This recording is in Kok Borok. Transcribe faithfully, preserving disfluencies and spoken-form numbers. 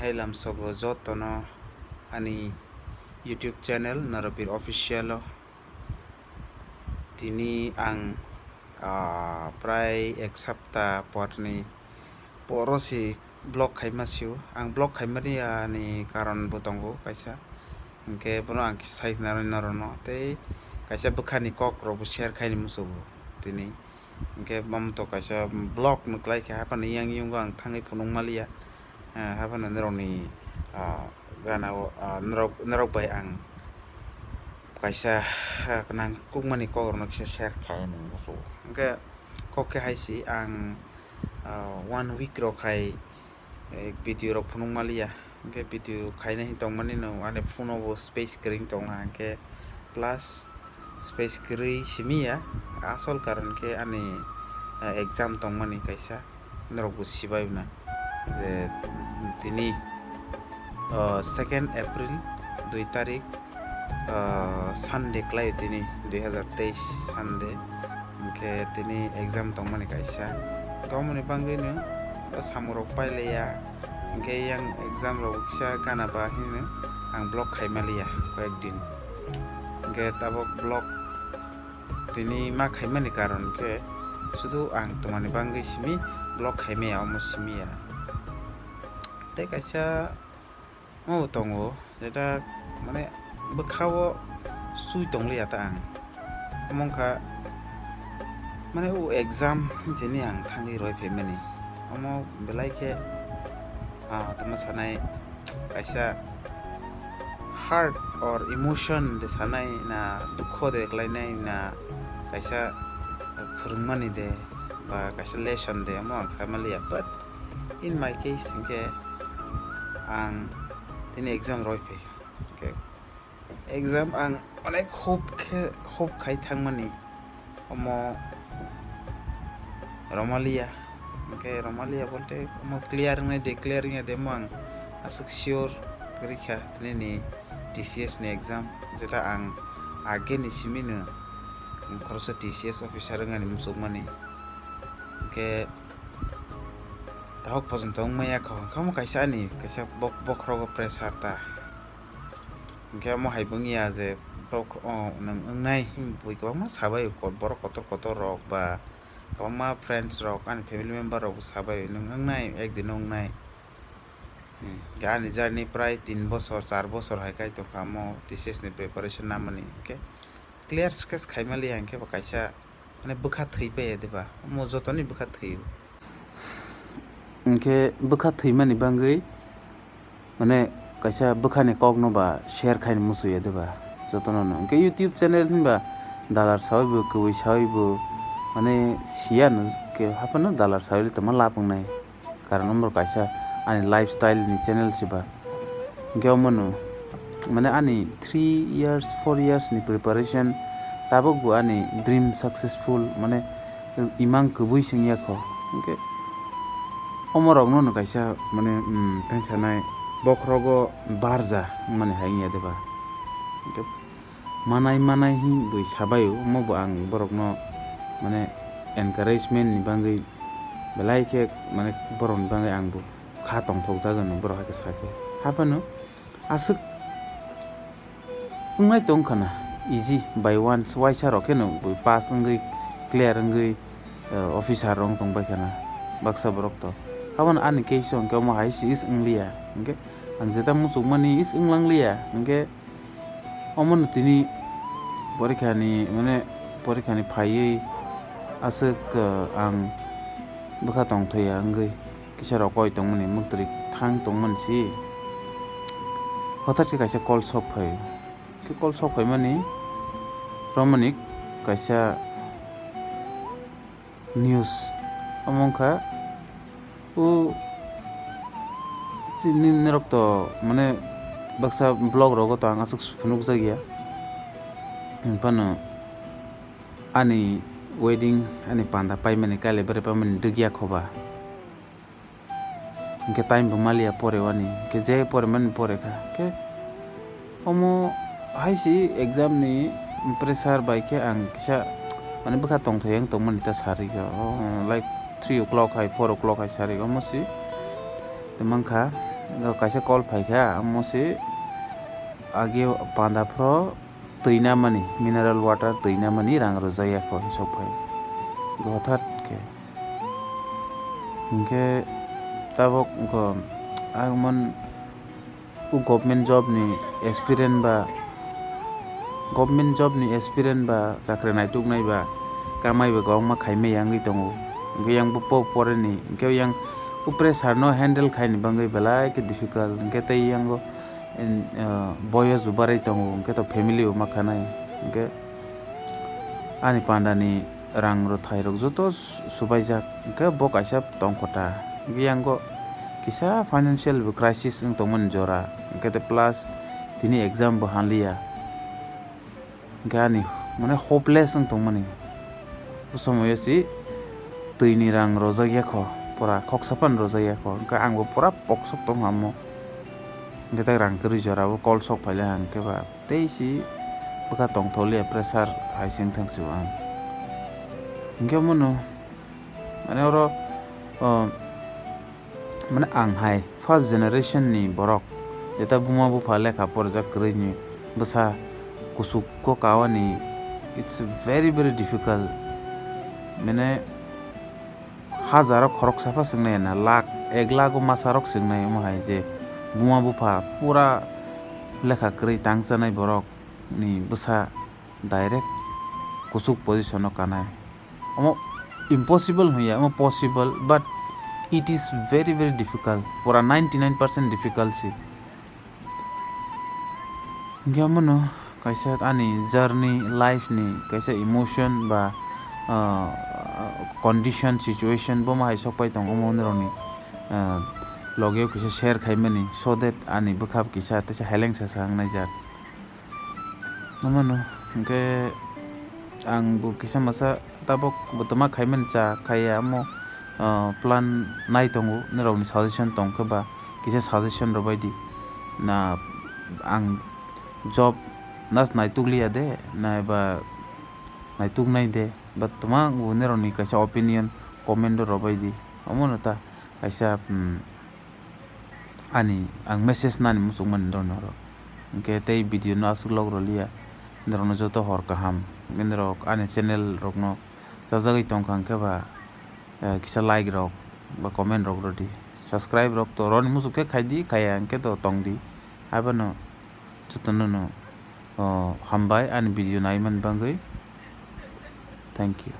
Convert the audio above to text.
Hai lamsogo jotono ani YouTube channel Narabir Official o. Tini ang, ah, prai ek sapta porni poro si vlog khaima sio. Ang vlog khaima riya ni karon bo tongo kaisa. Hwnkhe bono ang kisa sai khna rw norokno tei kaisa bwkhani kok rok bo share khaini muchungo tini. Hwnkhe omo to kaisa vlog no kwlai kha, haphano yang yungo ang thangwi phunuk maliya. Ah, haphano norokni, ah, gana o, ah, norok, norok bai ang kaisa, ah, nangkukmani kok rokno kisa share khaini muchungo. Hwnkhe kok khe hai si ang, ah, one week rok hai, eh, video rok phunuk maliya. Hwnkhe video khaina hin tongmani no ani phone o bo space kwrwi tongkha, hwnkhe plus space kwrwi simi ya. Asol karon khe ani, eh, exam tongmani kaisa, norok bo sibai na je tini, oh, second April dui tarik, ah, Sunday kwlai tini dui hazar teis Sunday, hwnkhe tini exam tongmani kaisa, hwnkhe omoni bagwi no samung rok pailaiya, hwnkhe yang exam rok kisa gana ba hino ang vlog khaimaliya koyek din, hwnkhe tabok vlog tini ma khaimani karon khe sudu ang twmani bagwi simi vlog khaimaya omo simi ya. Tei kaisa o tongo, jeta mane bwkha o sui tongliya ta ang. Omo wngkha mane o exam tini ang thangwi roi phaimani. Omo belai khe, ah, tamo sanai kaisa heart or emotion de sanai na, dukho de klainai na, kaisa phwrwngmani de ba kaisa lesson de omo ang samaliya, but in my case hwnkhe ang tini exam roi phai. Hwnkhe exam ang onek hope khe, hope khai thangmani omo romaliya. Hwnkhe romaliya bolte omo clear wngnai de, clear wngya de omo ang aswk sure kwrwi kha tini ni T C S ni exam, jeta ang age ni simi no khoroksa T C S officer wngnani muchukmani. Hwnkhe tahok pojonto wngmaya kho, hwnkhe omo kaisa ani kaisa bok-, bokhorogo pressure ta. Hwnkhe omo hai bo wngya je bok-, o, nwng wngnai, bui kwbangma sabai, borok kotor kotor rok ba kwbangma friends rok, ani family member rok bo sabai, nwng wngnai, ekdin wngnai. Hmm, ani journey prai tin bosor, char bosor hai khai tongkha omo T C S ni preparation namani. Hwnkhe clear sketch khaimaliya hwnkhe bo kaisa mane bwkha thwi paiya diba? Omo jotoni bwkha thwi. Hwnkhe bwkha thwimani bagwi mane kaisa bwkhani kokno ba share khaini musuya diba jotono no. Hwnkhe YouTube channel hinba dalar sawi bo, kwbwi sawi bo mane siya no, khe haphano dalar sawi le tongma lab wngnai. Karon omo kaisa ani lifestyle ni channel se ba. Hwnkhe omo no mane ani three years, four years ni preparation, tabuk bo ani dream successful mane imang kwbwi se wngya kho. Hwnkhe omo rok no no kaisa mane, um, thansa nai bokhorogo barja wngmani hai wngya diba? Hwnkhe manai manai hinwi sabai o, omo bo ang borokno mane encouragement ni bagwi belai khe mane borokni bagwi ang bo kha tongthokjak hwnwi borok hai khe sa khe. Haphano aswk wngnai tong kha na, easy by once waisa rok kheno bo pass wngwi clear wngwi, eh, officer rok tong bai kha na baksa borok to. Haphano ani case o hwnkhe omo hai se is wngliya, hwnkhe ang jeta muchukmani is wnglangliya, hwnkhe omono tini porikha ni, mane, porikha ni phaiwi aswk, uh, ang bwkha tongthokya wngwi kisa rokoi tongmani, mwktwrwi thang tongmani si. Hothat khe kaisa call sok phai, khe call sok phaimani romani kaisa news. Omo wngkha o chini norok to mane baksa vlog rogo to ang aswk phunukjakya. Hwnphano ani wedding, ani panda paimani, kale bere paimani dwgya khoba. Hwnkhe time bo maliya porewani, hwnkhe je poremani porekha. Hwnkhe omo hai se exam ni pressure bai khe ang kisa mane bwkha tongthok yang tongmani ta sarikha. O, like three o'clock hai, four o'clock hai sarikha, omo se tongmangkha. Kaisa call phaikha, omo se age panda phro twi namani, mineral water twi namani rang rwjakya kho hinwi sok phai. Hothat khe. Hinkhe tabok wngkha, agmon o government job ni experience ba, government job ni experience ba chakri naituknai ba kamai ba kwbangma khaimaya wngwi tongo. Hinkhe yang bo po-, poreni, hinkhe yang o pressure no handle khaini bagwi belai khe difficult. Hinkhe tei yang o, in, ah, boyos bo barai tongo, hinkhe to family bo ma khanai. Hinkhe ani panda ni rang rwthai rok joto su-, subaijak, hinkhe bo kaisa tongkho ta. Hinkhe yang o kisa financial bo crisis wng tongmani jora, hinkhe tei plus tini exam bo hanliya. Hinkhe ani mane hopeless wng tongmani. O somoyo si twi ni rang rojak ya kho, pura khoksa phano rojak ya kho. Hinkhe ang bo pura poksok tong amo. Hinkhe tei rang kwrwi jora bo call sok phaile ang khe ba tei si bwkha tongtholiya, pressure hai se wng thang si o ang. Hinkhe omo no mane oro, o, mane ang hai first generation ni borok, jeta buma bupha lekha porjak kwrwi ni bwsa kuchuk o kawani, it's very, very difficult. Mane hajaro khoroksa pha swngnai na, lakh, ek lakh o masa rok swngnai, omo hai je buma bupha pura lekha kwrwi tang chanai borok ni bwsa direct kuchuk position o kanai. Omo impossible hwnya, omo possible, but it is very, very difficult, pura ninety nine percent difficult se. Hinkhe omono kaisa ani journey, life ni kaisa emotion ba, ah, condition, situation bo ma hai sok pai tongo, omo nirokni, ah, logeo kisa share khaimani, so that ani bwkha kisa teisa heleng sasa wng naijak. Omono hinkhe ang bo kisa masa tabok bo twma khaimani cha khaiya, omo, ah, plan nai tongo, nirokni suggestion tong khe ba kisa suggestion rw bai di. Na ang job nas naituk liya de, na eba naituk nai de, but twma ang bo nirokni kaisa opinion comment o rw bai di. Omono ta kaisa, hmm, ani ang message nani muchungmani norok. Hinkhe tei video no aswk log rwliya, norokno joto hor kaham. Hinkhe norok ani channel rokno chajagwi tongkha hinkhe ba, eh, kisa like rok ba comment rok rwdi. Subscribe rok to rwni muchuk khe khaidi, khaiya hinkhe to tongdi. Haibano jotono no, oh, hambai ani video naimani bagwi. Thank you.